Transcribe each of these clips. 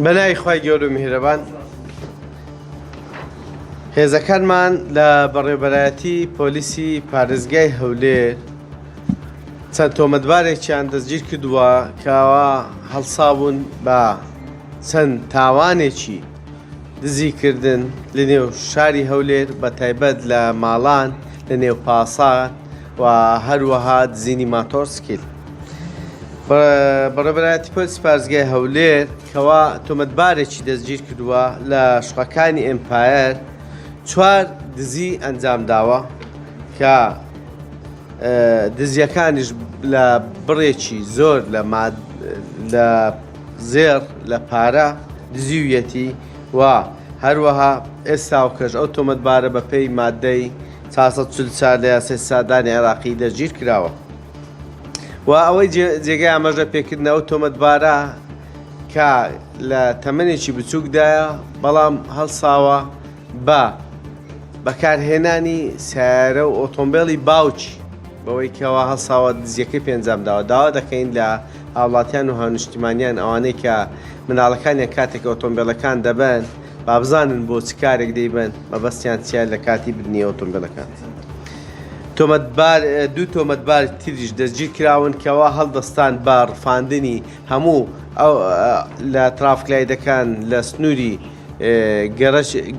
بەناوی خوای گەورە و میهرەبان هێزەکانمان لە بەڕێوەبەرایەتی پۆلیسی پارێزگای هەولێر چەند تۆمەتبارێکیان دەستگیر کردووە کەوا هەڵساون بە چەند تاوانێکی دزیکردن لە نێو شاری هەولێر بە تایبەت لە ماڵان لە نێو پاسان و هەروەها دزینی ماتۆرسکیل. بەڕێوەبەرایەتی پۆلیسی پارێزگای هەولێر کەوا تۆمەتبارێکی دەستگیر کردووە لە شوقەکانی ئێمپایەر چوار دزی ئەنجام داوە کە دزیەکانیش لە بڕێکی زۆر لە لە زێڕ لە پارە دزیویەتی و هەروەها ئێستاوکەش ئەو تۆمەتبارە بەپێی مادەی 444 لە یاسای سزادانی عێراقی دەستگیر کراوە. و ئەوەی جێگای ئاماژە پێکردنە ئەو تۆمەتبارە کە لە تەمەنێکی بچووکدایە بەڵام هەڵساوە بە بەکارهێنانی سیارە و ئۆتۆمبیلی باوکی بەوەی کەوا هەڵساوە دزیەکەی پێنجام داوە داوا دەکەین لە هاوڵاتیان و هاونیشتیمانیان ئەوانەی کە مناڵەکانیان کاتێک ئۆتۆمبیلەکان دەبەن بابزانن بۆ چ کارێک دەیبەن مەبەستیان چیە لە کاتی بردنی ئۆتۆمبیلەکان. تۆمەتبار دوو تۆمەتبار تریش دەستگیرکراون کەوا هەڵدەستان بە ڕفاندنی هەموو ئەو لە ترافیک light ەکان لە سنووری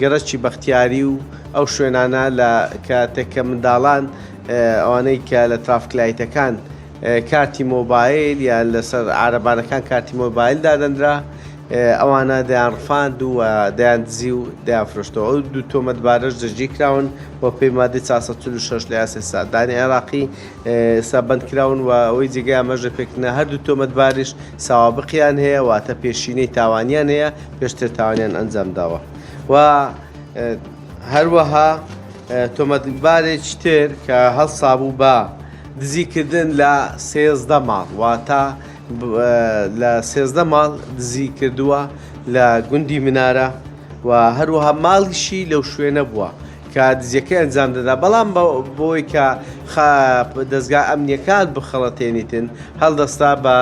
گەڕەکی بەختیاری و ئەو شوێنانە لە کاتێک کە منداڵان ئەوانەی کە لە traffic light ەکان کارتی مۆبایل یان لەسەر عارەبانەکان کارتی مۆبایل دادەنرا ئەوانە دەیانڕفاند و دەیاندزی و دەیانفرۆشتەوە. ئەو دوو تۆمەتبارەش دەستگیرکراون و بەپێی مادەی 446 لە یاسای سزادانی عێراقی ئێستا بەندکراون و ئەوەی جێگەی ئاماژە پێکردنە هەردوو تۆمەتباریش سەوابقیان هەیە واتە پێشینەی تاوانیان هەیە پێشتر تاوانیان ئەنجام داوە و هەروەها تۆمەتبارێکی تر کە هەڵسابوو بە دزیکردن لە 13 ماڵ واتە لە 13 ماڵ دزی کردووە لە گوندی منارە و هەروەها ماڵیشی لەو شوێنە بووە کە دزیەکەی ئەنجام دەدا بەڵام بۆی کە دەزگا ئەمنیەکان بخەڵەتێنیتن هەڵدەستا بە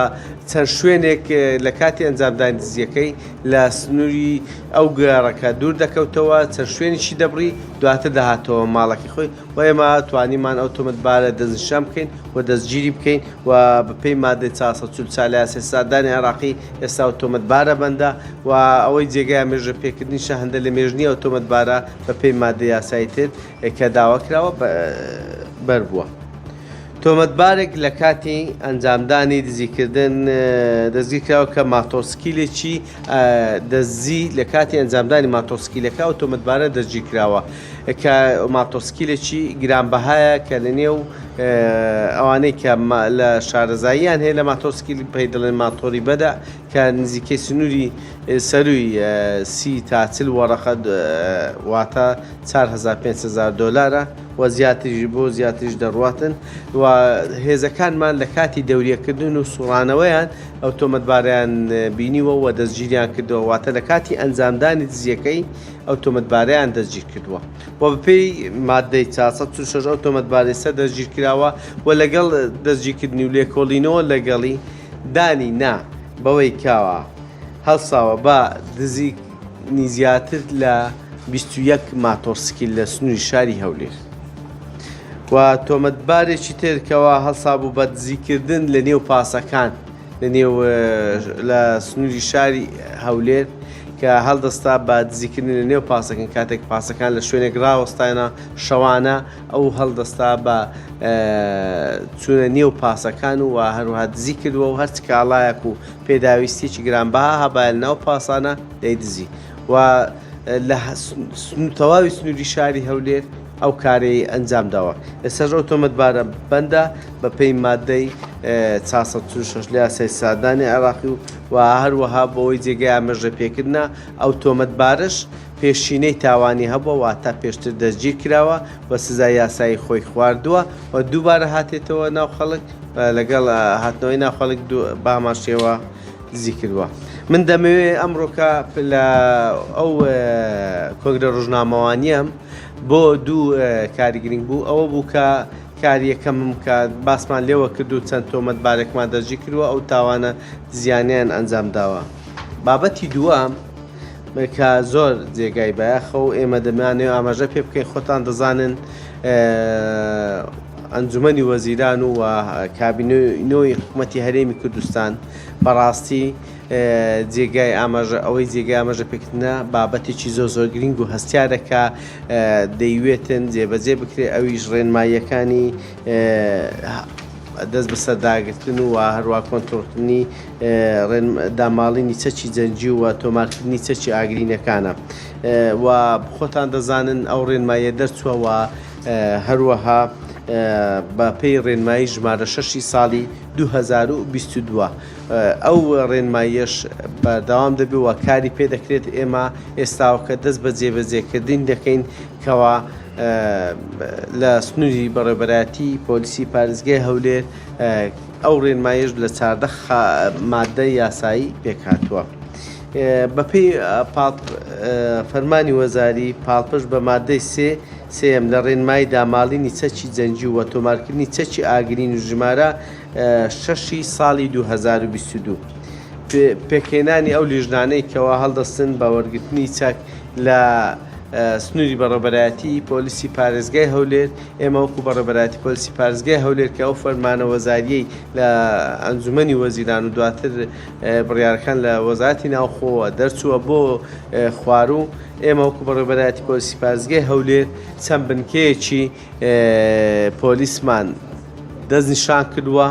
چەند شوێنێک لە کاتی ئەنجامدانی دزیەکەی لە سنووری ئەو گەڕەکە دوور دەکەوتەوە چەند شوێنیشی دەبڕی دواتر دەهاتەوە ماڵەکەی خۆی و ئێمە توانیمان ئەو تۆمەتبارە دەستنیشان بکەین و دەستگیری بکەین و بەپێی مادەی 444 لە یاسای سزادانی عێراقی ئێستا ئەو تۆمەتبارە بەندە و ئەوەی جێگای ئامێژە پێکردنیشە هەندە لە مێژ نییە ئەو تۆمەتبارە بەپێی مادە یاسایی تر کە داوا کراوە بەر بووە. تۆمەتبارێک لە کاتی ئەنجامدانی دزیکردن دەستگیرکراوە کە ماتۆڕسکیلێکی دەزی لە کاتی ئەنجامدانی ماتۆڕسکیلەکە ئەو تۆمەتبارە دەستگیرکراوە کە ماتۆڕسکیلێکی گرانبەهایە کە لە نێو ئەوانەی کە لە شارەزاییان هەیە لە ماتۆڕسکیل پێی دەڵێن ماتۆری بەدە کە نزیکەی سنووری سەرووی 30 تا 40 وەڕەقە واتە 4000 5000 دۆلارە و زیاتریش بۆ زیاتریش دەڕواتن و هێزەکانمان لە کاتی دەوریەکردن و سوڕانەوەیان ئەو تۆمەتبارەیان بینیوە و دەستگیریان کردەوە واتە لە کاتی ئەنجامدانی دزیەکەی ئەو تۆمەتبارەیان دەستگیر کردووە و بەپێی مادەی 446 ئەو تۆمەتبارەی سەر دەستگیر کراوە و لەگەڵ دەستگیرکردنی و لێکۆڵینەوە لەگەڵی دانی نا بەوەی کاوە هەڵساوە بە دزینی زیاتر لە 21 ماتۆڕسکیل لە سنووری شاری هەولێر و تۆمەتبارێکی تر کەوا هەڵسابوو بە دزیکردن لە نێو پاسەکان لە نێو لە سنووری شاری هەولێر کە هەڵدەستا بە دزیکردن لە نێو پاسەکان کاتێک پاسەکان لە شوێنێک ڕاوەستایە شەوانە ئەو هەڵدەستا بە چوونە نێو پاسەکان و هەروەها دزی کردووە و هەرچ کاڵایەک و پێداویستیی گرانبەها هەبایە لەناو پاسانە دەیدزی و لە تەواوی سنووری شاری هەولێر ئەو کارەی ئەنجام داوە. ئێستاش ئەو تۆمەتبارە بەندە بە پێی ماددەی 446 لە یاسای سزادانی عێراقی و و هەروەها بەوەی جێگای ئاماژە پێکردنە ئەو تۆمەتبارەش پێشینەی تاوانی هەبووە واتە پێشتر دەستگیر کراوە و سزای یاسایی خۆی خواردووە و دووبارە هاتێتەوە ناو خەڵک لەگەڵ هاتنەوەی ناو خەڵک بە هەمان شێوە دزی کردووە. من دەمەوێ ئەمڕۆکە لە ئەو کۆنگرە ڕۆژنامەوانیەم بۆ دوو کاری گرنگ بوو ئەوە بوو کە کاری یەکەمم کە باسمان لێوە کرد و چەند تۆمەتبارێکمان دەستگیر کردووە ئەو تاوانە دزیانەیان ئەنجام داوە. بابەتی دووەم کە زۆر جێگای بایەخە و ئێمە دەمانەوێت ئاماژە پێ بکەین خۆتان دەزانن ئەنجومەنی وەزیران و کابینەی حکوومەتی هەرێمی کوردستان بەڕاستی جێگای ئاماژە ئەوەی جێگای ئاماژە پێکردنە بابەتێکی زۆر زۆر گرنگ و هەستیارە کە دەیوێتن جێبەجێ بکرێت ئەویش ڕێنماییەکانی دەست بەسەرداگرتن و هەروە کۆنترۆڵکردنی داماڵینی چەکی جەنگی و تۆمارکردنی چەکی ئاگرینەکانە و خۆتان دەزانن ئەو ڕێنماییە دەرچووە و هەروەها بە پێی ڕێنمایی ژمارە شەشی ساڵی 2022 ئەو ڕێنماییەش بەردەوام دەبێت و کاری پێ دەکرێت ئێمە ئێستاوکە دەست بە جێبەجێکردن دەکەین کەوا لە سنووری بەڕێوەبەرایەتی پۆلیسی پارێزگای هەولێر ئەو ڕێنماییەش لە 14 مادە یاسایی پێکهاتووە. بەپێی فەرمانی وەزاری پاڵپشت بە مادەی سێ سێیەم لە ڕێنمایی داماڵینی چەکی جەنگی و تۆمارکردنی چەکی ئاگرین و ژمارە شەشی ساڵی 2022 پێکهێنانی ئەو لیژنانەی کەوا هەڵدەستن بە وەرگرتنی چەک لە سنووری بەڕێوەبەرایەتی پۆلیسی پارێزگای هەولێر، ئێمە وەکو بەڕێوەبەرایەتی پۆلیسی پارێزگای هەولێر کە ئەو فەرمانە وەزارییەی لە ئەنجومەنی وەزیران و دواتر بڕیارەکان لە وەزارەتی ناوخۆوە دەرچووە بۆ خواروو، ئێمە وەکو بەڕێوەبەرایەتی پۆلیسی پارێزگای هەولێر چەند بنکەیەکی پۆلیسمان دەستنیشان کردووە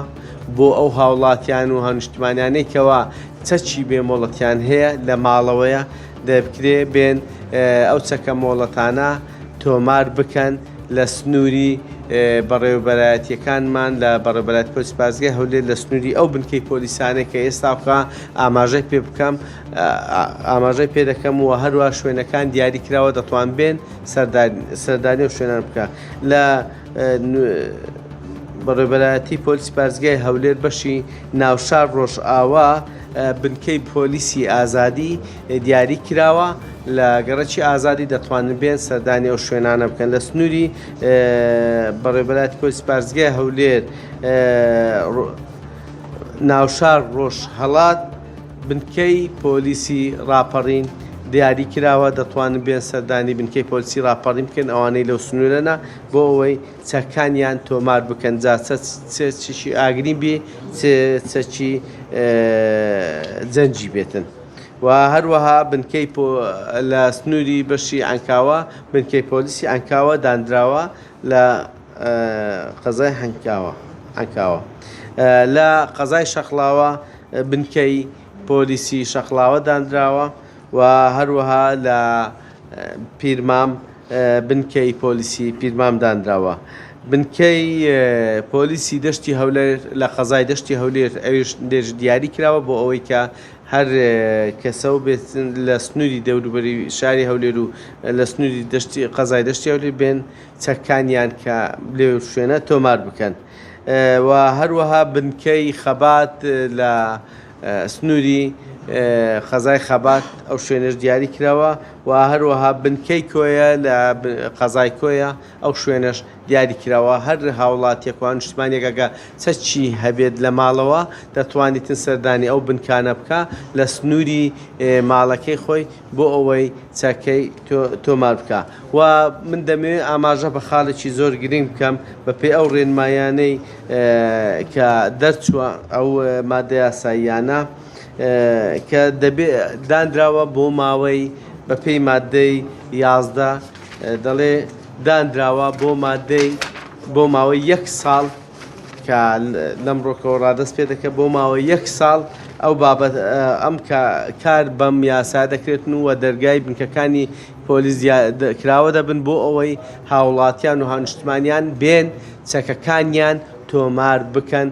بۆ ئەو هاوڵاتیان و هاونیشتمانیانەی کەوا چەکی بێ مۆڵەتیان هەیە لە ماڵەوەیە دەکرێ بێن ئەو چەکە مۆڵەتانە تۆمار بکەن لە سنووری بەڕێوەبەرایەتیەکانمان لە بەڕێوەبەرایەتی پۆلیسی پارێزگای هەولێر لە سنووری ئەو بنکەی پۆلیسانەی کە ئێستاکە ئاماژەی پێ بکەم ئاماژەی پێ دەکەم و هەروە شوێنەکان دیاری کراوە دەتوان بێن سەردانی ئەو شوێنان بکە لە بەڕێوەبەرایەتی پۆلیسی پارێزگای هەولێر بەشی ناوشار ڕۆژئاوا بنکەی پۆلیسی ئازادی دیاری کراوە لە گەڕەکی ئازادی دەتوانن بێن سەردانی ئەو شوێنانە بکەن لە سنووری بەڕێوەبەرایەتی پۆلیسی پارێزگای هەولێر ناوشار ڕۆژهەڵات بنکەی پۆلیسی ڕاپەڕین دیاری کراوە دەتوانن بێن سەردانی بنکەی پۆلیسی ڕاپەڕین بکەن ئەوانەی لەو سنوورەنە بۆ ئەوەی چەکانیان تۆمار بکەن جا چ چەکی ئاگرین بی چ چەکی جەنگی بێتن و هەروەها بنکەی لە سنووری بەشی عەنکاوە بنکەی پۆلیسی عەنکاوە دانراوە لە قەزای هەنکاوە عەنکاوە لە قەزای شەقڵاوە بنکەی پۆلیسی شەقڵاوە دانراوە و هەروەها لە پیرمام بنکەی پۆلیسی پیرمام دانراوە. بنکەی پۆلیسی دەشتی هەولێر لە قەزای دەشتی هەولێر ئەویش لێژ دیاری کراوە بۆ ئەوەی کە هەر کەسە و بێت لە سنووری دەوروبەری شاری هەولێر و لە سنووری دەشتی قەزای دەشتی هەولێر بێن چەکانیان کە لێ شوێنە تۆمار بکەن و هەروەها بنکەی خەبات لە سنووری قەزای خەبات ئەو شوێنەش دیاری کراوە و هەروەها بنکەی کۆیە لە قەزای کۆیە ئەو شوێنەش دیاری کراوە هەر هاوڵاتیەک و هاونیشتمانیەک ئەگە چەکی هەبێت لە ماڵەوە دەتوانیتن سەردانی ئەو بنکانە بکا لە سنووری ماڵەکەی خۆی بۆ ئەوەی چەکەی تۆمار بکا و من دەمەوێت ئاماژە بە خاڵێکی زۆر گرنگ بکەم بەپێی ئەو ڕێنمایانەی کە دەرچووە ئەو مادە یاساییانە کە دەبێ دانراوە بۆ ماوەی بەپێی مادەی 11 دەڵێ دانراوە بۆ مادەی بۆ ماوەی یەک ساڵ کە لەمڕۆکەوە ڕادەست پێ دەکە بۆ ماوەی یەک ساڵ ئەو بابەت ئەم کار بەم یاسا دەکرێتن و دەرگای بنکەکانی پۆلیس کراوە دەبن بۆ ئەوەی هاوڵاتیان و هاونیشتمانیان بێن چەکەکانیان تۆمار بکەن.